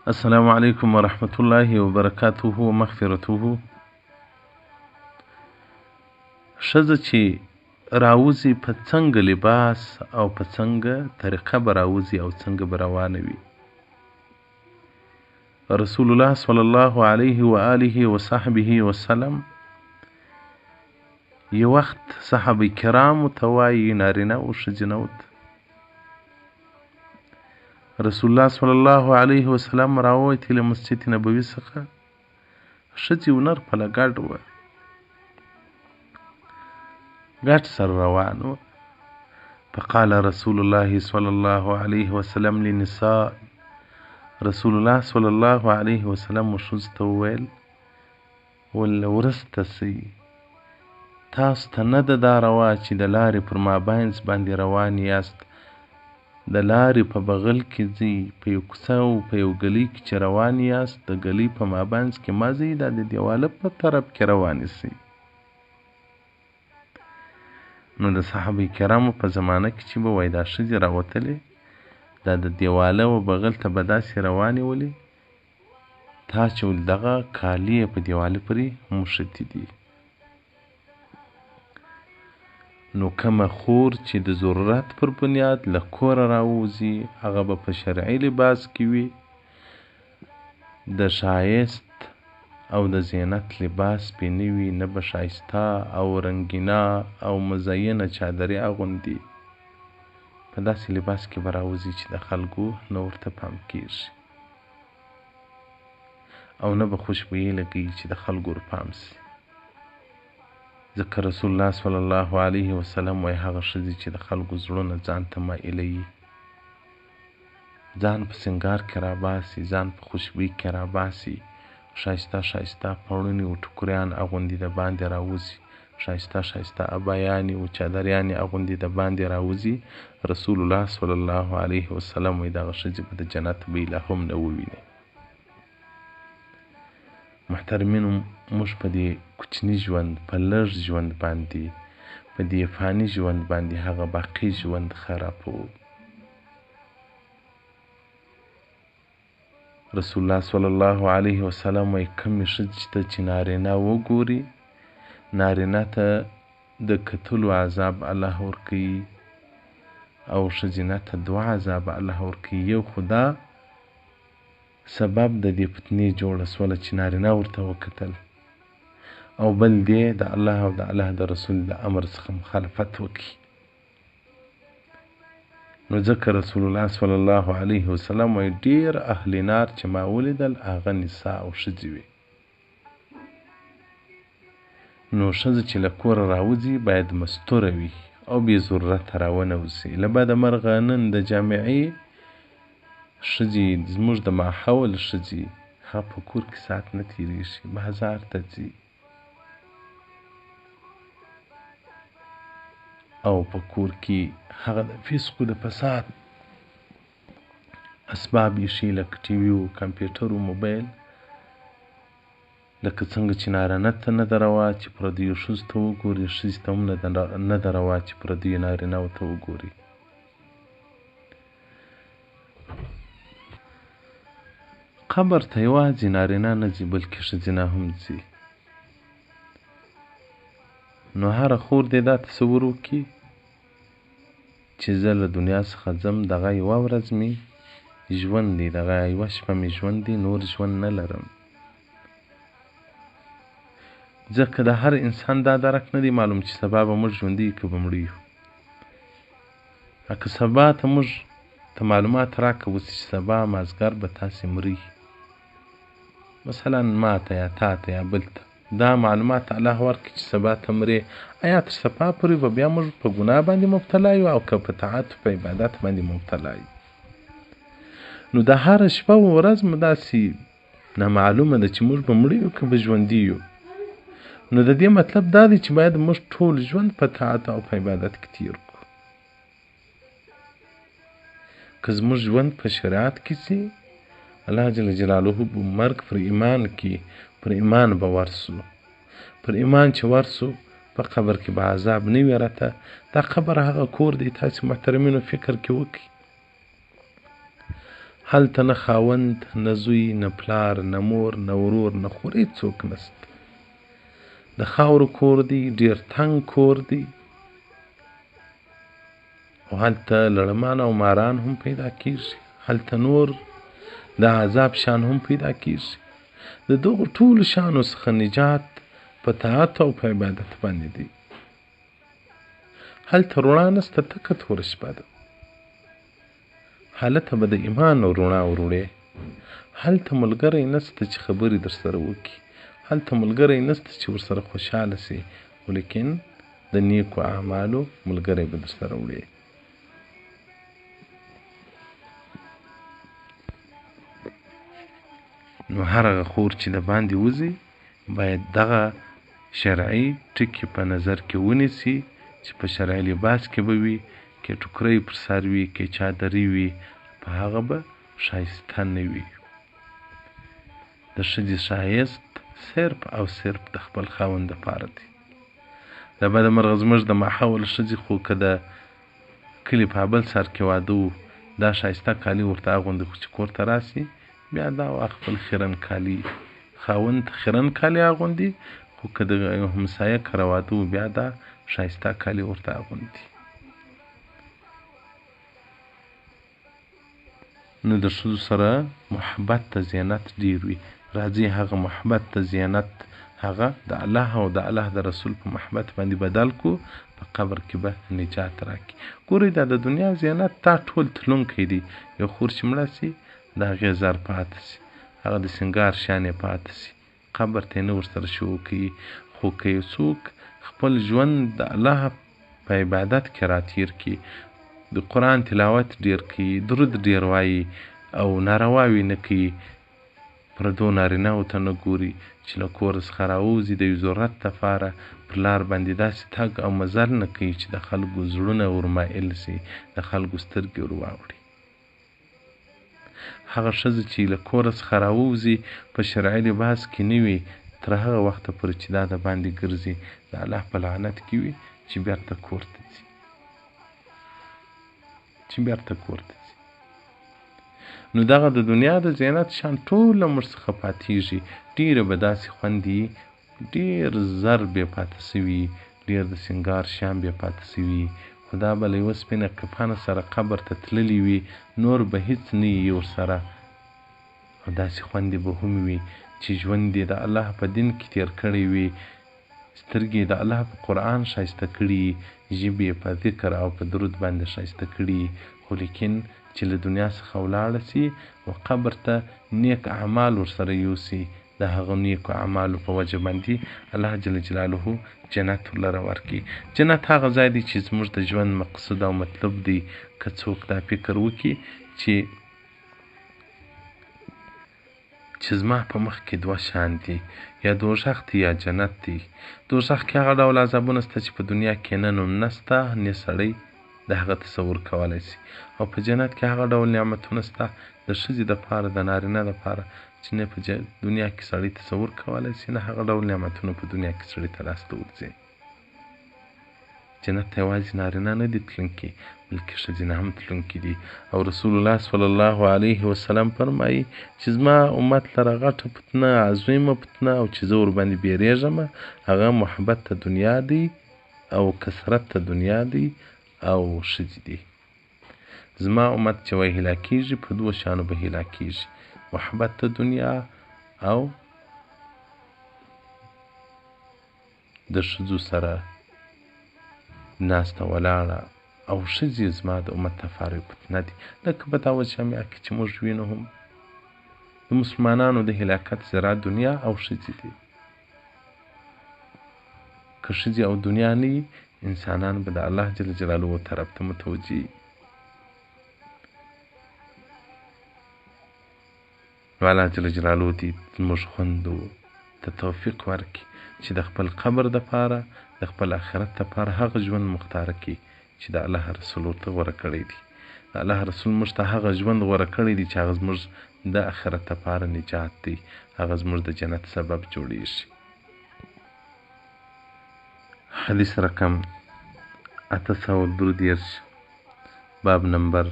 السلام علیکم ورحمت الله وبرکاته ومغفرته. ښځه چې راوځي په څنګه لباس او په څنګه طریقه به راوځي او څنګه به روانه وي؟ رسول الله صلی الله علیه و آله و صحبه وسلم یو وخت صحابه کرامو ته وایي، نارینه او ښځینه ته، رسول الله صلی الله علیه وسلم راووتې له مسجد نبوي څخه، ښځې او نر په ګډ وه، ګډ سره روان وه. فقال رسول الله صلی الله علیه وسلم لنساء، رسول الله صلی الله علیه وسلم ښځو ته وویل، ورسته سئ، تاسو ته نه ده دا روا چې د لارې پر مابینځ باندې روان یاست، د لارې په بغل کې ځئ، په یو کوڅه او په یو ګلۍ کې چې روان یاست، د ګلۍ په مابینځ کې مه ځئ، دا د دیواله په طرف کې روانې سئ. نو د صحابه کرامو په زمانه کې چې به وای دا ښځې راوتلې، دا د دیواله و بغل ته به داسې روانې ولې، تا چې ول دغه کالي یې په دیواله پورې موښتي دي. نو کومه خور چې د ضرورت پر بنیاد له کوره راووځي، هغه به په شرعي لباس کې وي، د ښایست او د زینت لباس پې نه وي، نه به ښایسته او رنګینه او مزینه چادري اغوندي، په داسې لباس کې به راوځي چې د خلکو نه ورته پام کېږي، او نه به خوشبویي لګوي چې د خلکو ورپام سي. ځکه رسول الله صلی الله علیه وسلم وایي، هغه ښځې چې د خلکو زړونه ځان ته مایلوي، ځان په سینګار کې راباسي، ځان په خوشبویي کې راباسي، ښایسته ښایسته پړوني او ټوکریان اغوندي د باندې راوځي، ښایسته ښایسته ابایانې او چادریانې اغوندي د باندې راوځي، رسول الله صلی الله علیه وسلم وایي دغه ښځې به د جنت بوی لا هم نه وویني. محترمینو، موږ په دې کوچني ژوند، په لږ ژوند باندې، په دې فاني ژوند باندې هغه باقي ژوند خرابوو. رسول الله صلی الله علیه وسلم وایي، کومې ښځې ته چې نارینه وګوري، نارینه ته د کتلو عذاب الله ورکوي، او ښځینه ته دوه عذاب الله ورکوي. یو خو دا سبب د دې فتنې جوړه سوله چې نارینه ورته وکتل، او بل دې د الله او د الله د رسول د امر څخه مخالفت وکړي. نو ځکه رسول الله صلی الله علیه وسلم وایي، ډېر اهل نار چې ما ولیدل هغه نساء او ښځې وې. نو ښځه چې له کوره راوځي باید مستوره وي او بې ضرورته راونه وځي. له بده مرغه نن د جامعې ښځې، زموږ د ماحول ښځې، هغه په کور کې ساعت نه تېرېږي، بازار ته ځي او په کور کې هغه د فسق او د فساد اسباب ایښي، لکه ټي وي او کمپیوټر او موبایل. لکه څنګه چې نارینه ته نه ده روا چې پردیو ښځو ته وګوري، ښځې ته هم نه ده روا چې پردیو نارینه ته وګوري. قبر ته یوازې نارینه نه ځي، بلکې ښځینه هم ځي. نو هره خور دې دا تصور وکړي چې زه له دنیا څخه ځم، دغه یوه ورځ مې ژوند دی، دغه یوه شپه مې ژوند دی، نور ژوند نه لرم. ځکه د هر انسان دا درک نه دی معلوم چې سبا به موږ ژوندي یو که به مړه یو. که سبا ته موږ ته معلومات راکوي چې سبا مازدیګر به تاسې مرئ، مثلا ما ته یا تا ته یا بل ته دا معلومات الله ورکړي چې سبا ته مرې، ایا تر سبا پورې به بیا موږ په ګناه باندې مبتلا یو او که په طاعت په عبادت باندې مبتلا یو؟ نو د هره شپه و ورځ مو داسې نامعلومه ده چې موږ به مړه یو که به ژوندي یو. نو د دې مطلب دا دی چې باید موږ ټول ژوند په طاعت او په عبادت کې تیر کړو. که زموږ ژوند په شریعت کې سي، الله جل جلاله به مرګ پر ایمان کې، پر ایمان به ورسو، پر ایمان چې ورسو په قبر کې به عذاب نه وي راته. دا قبر هغه کور دی، تاسې محترمینو فکر کې وکړئ، هلته نه خاوند، نه زوی، نه پلار، نه مور، نه ورور، نه خور، هیڅوک نشته. د خاورو کور دی، ډیر تنګ کور دی، او هلته لړمان او ماران هم پیدا کیږي، هلته نور د عذاب شان هم پیدا کیږي. د دغو ټولو شانو څخه نجات په طاعت او په عبادت باندې دی. هلته رڼا نشته، تکه توره شپه ده. هلته به د ایمان رڼا وروړې. هلته ملګری نشته چې خبرې درسره وکړي، هلته ملګری نشته چې ورسره خوشحاله شي، خو لیکن د نیکو اعمالو ملګری به درسره وړي. نو هر هغه خور چې د باندې وځي باید دغه شرعي ټکي په نظر کې ونیسي چې په شرعي لباس کې به وي، که ټوکری پر سر وي، که چادري وي، په هغه به ښایسته نه وي. د ښځې ښایست صرف او صرف د خپل خاوند دپاره دی. له بده مرغه زموږ د ماحول ښځې خو که د کلي په بل سر کې واده و، دا ښایسته کالي ورته اغوندي، خو چې کور ته راسي بیا دا وا خپل خیرن کالي، خاوند ته خیرن کالي اغوندي، خو که د یو همسایه کره واده و بیا دا ښایسته کالي ورته اغوندي. نو د ښځو سره محبت ته زینت ډیر وي. راځي هغه محبت ته زینت هغه د الله او د الله د رسول په محبت باندې بدل کو، په قبر کې به نجات راکړي. ګورئ دا د دنیا زینت دا ټول تلونکی دی. یو خور چې مړه سي د هغې زر پاتې سي، هغه د سینګار شیان یې پاتې سي، قبر ته یې نه ورسره شروع کوي. خو که یو څوک خپل ژوند د الله په عبادت کې راتیر کړي، د قرآن تلاوت ډیر کوي، درود ډیر وایي او نارواوې نه کوي، پردو نارینهو ته نه ګوري، چې له کوره څخه راووځي د یو ضرورت لپاره پر لار باندې داسې تګ او مزل نه کوي چې د خلکو زړونه ورمایل سي، د خلکو سترګې ور واوړي. هغه ښځه چې له کوره څخه راووځي په شرعي لباس کې نه وي، تر هغه وخته پورې چې دا د باندې ګرځي د الله په لعنت کې وي چې بیرته کور ته ځي، چې بیرته کور ته ځي. نو دغه د دنیا د زینت شان ټول له موږ څخه پاتېږي. ډېره به داسې خوندي، ډېر زر بې پاتې سوي، ډېر د سینګار شیان بې پاتې سوي، خو دا به له یوه سپینه کفنه سره قبر ته تللي وي، نور به هیڅ نه وي ورسره. او داسې خوندې به هم وي چې ژوند یې د الله په دین کې تېر کړی وي، سترګې یې د الله په قرآن ښایسته کړي، ژبې یې په ذکر او په درود باندې ښایسته کړي، خو لیکن چې له دنیا څخه ولاړه سي و قبر ته نیک اعمال ورسره یوسي، د هغه نیکو اعمالو په وجه باندې الله جل جلاله جنت ورلره ورکړي. جنت هغه ځای دی چې زموږ د ژوند مقصد او مطلب دی. که څوک دا فکر وکړي چې زما په مخ کې دوه شان دي، یا دوزخ دی یا جنت دی. دوزخ کې هغه ډول عذابونه شته چې په دنیا کې نه نوم نشته، نه سړی د هغه تصور کولی شي، او په جنت کې هغه ډول نعمتونه شته د ښځې دپاره، د نارینه دپاره، چې نه په دنیا کې سړی تصور کولی شي، نه هغه ډول نعمتونه په دنیا کې سړي ته لاسته ورځي. جنت ته یوازې نارینه نه دي تلونکي، بلکې ښځینه هم تلونکي دي. او رسول الله صلی الله علیه وسلم فرمایي چې زما امت لره غټه فتنه، عظیمه فتنه، او چې زه ورباندې بیریږم هغه محبت ته دنیا دی او کثرت ته دنیا دی او ښځې دي. زما امت چې وایي هلاکیږي په دوو شیانو به هلاکیږي، محبت ته دنیا او د ښځو سره ناسته ولاړه. او ښځې زما د امت لپاره یو فتنه دي، لکه په دعوت جامعه کې چې موږ وینو هم د مسلمانانو د هلاکت ذرا دنیا او ښځې دي. که ښځې او دنیا نه وي، انسانان به د الله جل جلاله طرف ته متوجه وي. نو الله جل جلاله دې زموږ خوندو ته توفیق ورکړي چې د خپل قبر دپاره، د خپل آخرت دپاره هغه ژوند مختاره کړي چې د الله رسول ورته غوره کړی دی. د الله رسول موږ ته هغه ژوند غوره کړی دی چې هغه زموږ د آخرت دپاره نجات دی، هغه زموږ د جنت سبب جوړیږي. حدیث رقم 833، باب نمبر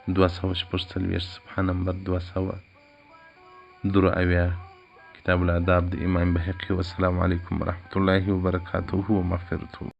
246، صفحه نمبر 273، کتاب الآداب د امام بیهقي. والسلام علیکم ورحمة الله وبرکاته ومغفرته.